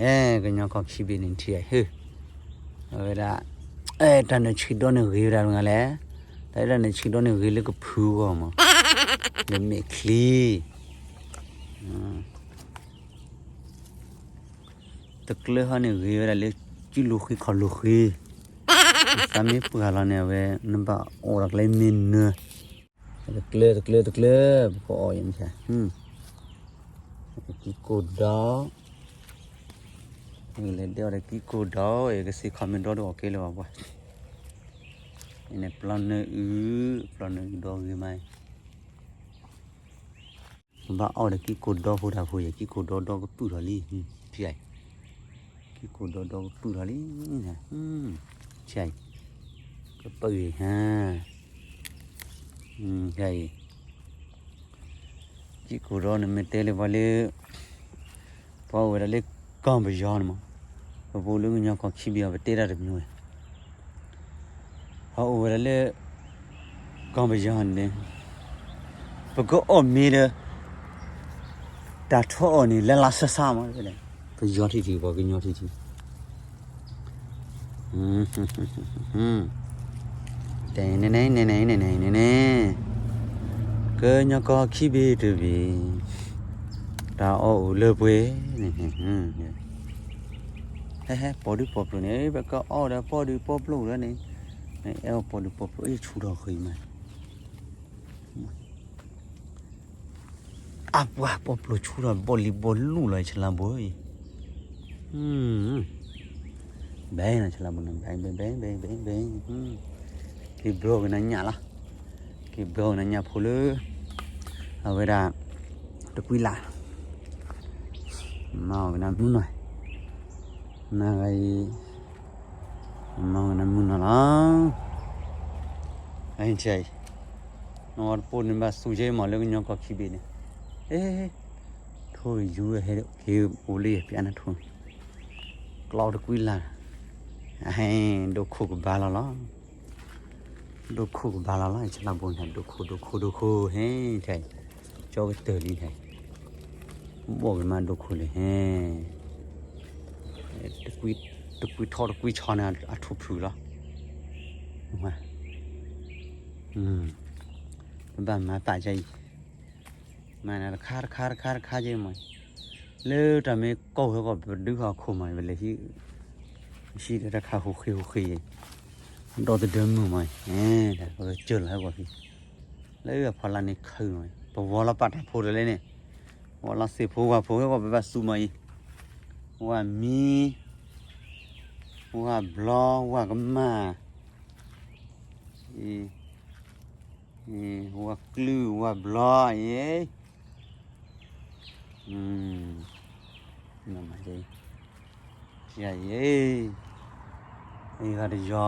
အဲ ကညီခီၣ်ခံဘ့ၣ်န့ၣ်ထံၣ်ဟဲ, အဝဲဒၣ် အဲ တၢ်နၢၤဆံးဒီန့ၣ်ဂ့ၤဝဲဒၣ်တဂၤလဲၣ်, တၢ်တၢ်နၢၤဆံးဒီန့ၣ်ဂ့ၤလၢကဖုဂီၢ်မး, ဒီးမဲာ်ချံ တကျၢၤဟီန့ၣ်ဂ့ၤဝဲဒၣ်လၢ စုလိၤဃံခီၣ်လိၤဃံ, သးမ့ၢ်ပှၢ်လီၤန့ၣ် အဝဲနဘၣ်အီၣ်ဒီးကျဲမ့ၢ်နၢၤ, တကျၢၤ တကျၢၤ တကျၢၤ ပကအီၣ်ယဲၢ်မ့ၢ်, ကံကိၢ်ဒီး, လဲၤဒဲးအီၣ်ဒီးကံကိၢ်ဒီး ယကစ့ခီမ့ၢ်ဒီဒိၣ်အီၣ်ကဲလၢၤဘၣ်ပှၤ, န့ၣ်ပျီနၢၤအုး, ပျီနၢၤအုးဒီဂ့ၤမး ကဘၣ်အီၣ်ဒီးကံကိၢ်ဒီဖိတၢ်ဖိယဲၢ် ကံကိၢ်ဒီဒီကပုၢ်ထီၣ်လံ, ဖံ, ကံကိၢ်ဒီဒီကပုၢ်ထီၣ်လံ, ဖံ, ကပၢ်ဂ့ၤဟါ, ဖံ, ကံကိၢ်ဒီနမ့ၢ်တဲလၢပှၤလၢ ပှၤအိၣ်ဝဲဒၣ်လၢကီၢ်ပယီၤန့ၣ်မး, ပပူၤလၢကညီကီၢ်ခံဘ့ၣ်အီၤ ပတဲတၢ်တမံၤဝဲ ဟီအိၣ်ဝဲဒၣ်လၢ ကီၢ်ပယီၤန့ၣ် ပကအီၣ်မ့ၤဒီး တၢ်ထီအီၣ်န့ၣ် လၢလၢဆါဆါမး, ပယီၤထံၣ်ထံၣ် ပှၤကညီထံၣ်ထံၣ် တဲန့ၣ်န့ၣ် န့ၣ်န့ၣ် န့ၣ်န့ၣ် ကညီကီၢ်ခံဘ့ၣ်တဘ့ၣ် တၢ်အီၣ်အိၣ်လၢပှဲၤန့ၣ် ဟဲဟဲ ပီၣ်ဒုးပီၣ်ပျိၣ်န့ၣ် ပကအီၣ်ဒီးပီၣ်ဒုးပီၣ်ပျိၣ်လၢန့ၣ် အဲၣ်အီၣ်ပီၣ်ဒုးပီၣ်ပျိၣ် အ့ၣ်ဆူၣ်ထီၣ်ဃံမး အပှၤပီၣ်ပျိၣ်ဆူၣ်ထီၣ်ဘီၣ်လံဘီၣ်လူၢ်လီၤ ဆလါဘိအံၤ ဘဲနီၤ ဆလါဘိန့ၣ် ဘဲ ဘဲ ဘဲ ဘဲ ဘဲ ဘဲ က့ၤဘျီကနၤညၣ်လီၤ က့ၤဘျီကနၤညၣ်ဖိလၢ အဝဲဒၣ် တကွံလၢ် မၤအီၣ်ကနၤမုၢ်နီၤ နဂၤအံၤ မၤအီၣ်ကနၤမုၢ်နီၤလီၤ အံၤ နဝတပိၢ်န့ၣ်ဘၣ်စူၢ်က့ၤမး လၢကညီကီၢ်ခံဘ့ၣ်န့ၣ် အ့ ထိၣ်ယူၤဟဲက့ၤအိၣ်လၢယပျးနထိၣ် ကျီတကွံလၢ် အဟဲ ဒိခိၣ်ကဘါလီၤလီၤ ဒိခိၣ်ကဘါလီၤလီၤ ဆလါဘိန့ၣ် ဒိခိၣ် ဒိခိၣ် ဒိခိၣ် ဟဲ ထဲ ကၠီကတၢၢ်လံထဲ ဘီၣ်က့ၤမးဒိခိၣ်လံဟဲ တကွံထီၣ်တကွံဆီန့ၣ် အထူၣ်ဖုၣ်လီၤ ပဘၣ်မၤသးကအံၤ မၤနၤတခါတခါတခါတခါက့ၤမး လၢတၢ်မ့ၢ်ကီၢ်ဝဲကီၢ်ပဒုးဟီၣ်ခိၣ်မး ပလဲၤဟံး ဟံးဒီးတၢ်ခါဟူးဃ့ဟူးဃ့ ဒီသဒၢမုၢ်မး ပကစၢၢ်လီၤဟဲကီၢ်ဖံ လၢအဖီလာ်န့ၣ်ခုၣ်မး ပဝီလီၤပာ်တၢ်ဖိတလဲၣ်န့ၣ် ဝီလီၤသ့ၣ်ဖိဝၣ်ဖိဟဲကီၢ်ပဘၣ်စူးမးအံၤ ဝၣ်မံ ဝၣ်ဘျီ ဝၣ်ကမၣ် ဝၣ်ကျုၢ် ဝၣ်ဘျီ ယဲ ယဲ အံၤဂၤတယီၤ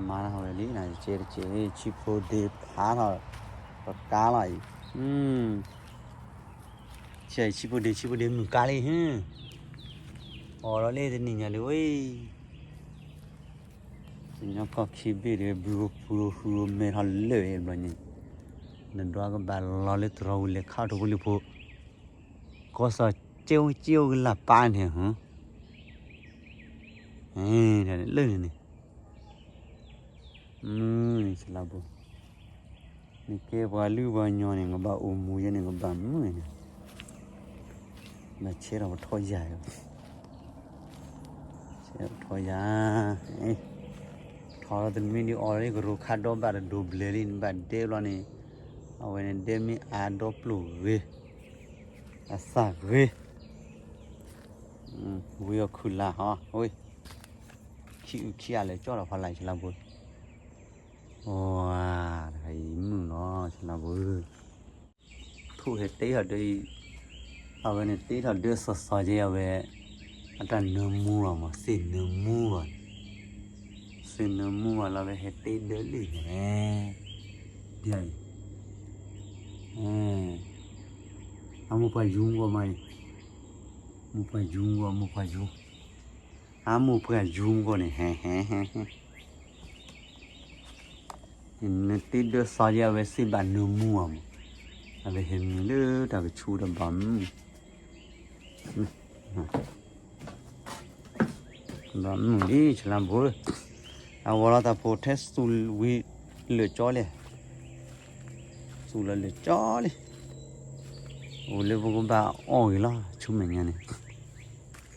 မၤတၢ်ဝဲလံ နကဲတကဲ ဆံဖိဒ့ဖးထီၣ် ပကါလီၤအံၤ ဆံဖိဒ့ ဆံဖိဒ့မုၢ်ကါလံ ဟ့ အီၣ်လီၤလၢတနံၤညါလံဝဲ ကညီကီၢ်ခံဘ့ၣ်ဒီး ဘုဧိၤဖုဧိၤဃုဧိၤမဲထီၣ်လၢာ်အံၤဘျီညါ နဒွးကဘၣ်လီၤလၢတရီဝံၤလဲၤခးထိၣ်ဖိလံၤဖိ ကီၢ်စီၤကၠိကၠိကလၢ်ပာ်န့ၣ် လၢန့ၣ်န့ၣ် မုၢ်န့ၣ် ဆလါဘိ နကဲပှၤလုၢ်ပှၤညီန့ၣ် ကဘၣ်အိၣ်မူယဲန့ၣ် ကဘၣ်မုာ်န့ၣ် ဘၣ်ဆဲးထီၣ်ပထီၣ်ယၤ ဆဲးထီၣ်ပထီၣ်ယၤ ထီၣ်လီၤတနွံဒ်အီၤလၢကရိခါဒီဘၣ်တဒိးဘျဲၣ်လံ နဘၣ်ဒဲဘျီန့ၣ် အဝဲန့ၣ်ဒဲမ့ၢ်အါဒီပျိၢ်ဂ့ၤ အသၣ်ဂ့ၤ ဝံၤအီၤခုၣ်လၢ်ဟီ ဝဲ ခံအုးခံအါလဲၤကၠီၣ်လီၤဖီလာ် ဆလါဘိ ဝါ တခါအံၤမုာ်လီၤ ဆလါဘိ ထိၣ်ဟဲတ့ထီၣ်ဒၢအံၤ အဝဲန့ၣ်တ့ထီၣ်ဒၢစီၤစီၤက့ၤအဝဲ အတၢ်နၢမူဘၣ်မး သ့ၣ်နၢမူဘၣ် သ့ၣ်နၢမူဘၣ်လီၤ ဝဲဟဲတ့ဒၢလံန့ၣ် ဒ်အံၤ အမိၢ်ပှၢ်ယူၤမူကီၢ်မးအံၤ မိၢ်ပှၢ်ယူၤမူကီၢ် မိၢ်ပှၢ်ယူၤ အမိၢ်ပှၢ်ယူၤမူကီၢ်န့ၣ် ဟဲ ဟဲ ဟဲ ဟဲ နတ့ဒၢစီၤယဲ အဝဲသ့ၣ်ဘၣ်နၢမူအီၤမး အဝဲဟဲမံလၢတၢ်ကဆူးတဘၣ်မုာ် မုာ် ဘၣ်မုာ်လံ ဆလါဘိဧၢ, အဝဲလီၤတၢ်ဖိထဲသူၣ်ဝံၤလၢာ်ကၠီလံ, သူၣ်လီၤလၢာ်ကၠီလံ, အိၣ်လၢပကဘၣ်အီၣ်ဂ့ၤလီၤ ဆူမဲာ်ညါန့ၣ်,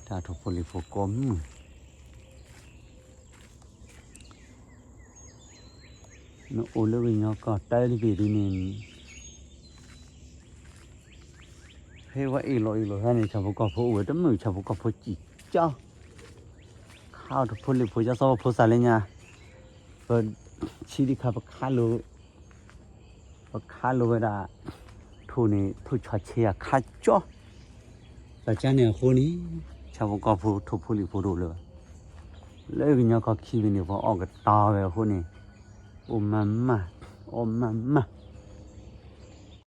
တၢ်ထိၣ်ဖိလံၣ်ဖိကိးမုၢ် နအိၣ်လၢကညီကီၢ်တၢ်တဘ့ၣ်ဒ်န့ၣ်, ဖဲဝဲအ့ၣ်လိာ်အ့ၣ်လိာ်ခါန့ၣ် ဆၣ်ဖိကီၢ်ဖိအိၣ်ဝဲတမုာ် ဆၣ်ဖိကီၢ်ဖိစံၣ်ကၠီ, ခါအီၣ်ထိၣ်ဖိလံၣ်ဖိ ကၠီသီဖိသၣ်လၢညါ, ပဆံဒံးခါပခးလိာ် ပခးလိာ်ဝဲဒၣ် ထိၣ်န့ၣ် ထိၣ်ဆီၣ်ဆဲးယၤခါကၠီ, တၢ်ကါန့ၣ်အဃိန့ၣ် ဆၣ်ဖိကီၢ်ဖိထိၣ်ဖိလံၣ်ဖိတအိၣ်လၢၤဘၣ်, လၢကညီကီၢ်ခံဘ့ၣ်န့ၣ် ပှၤအီၣ်ကတီၤဝဲအဃိန့ၣ်, အိၣ်မးမး, အီၣ်မးမး,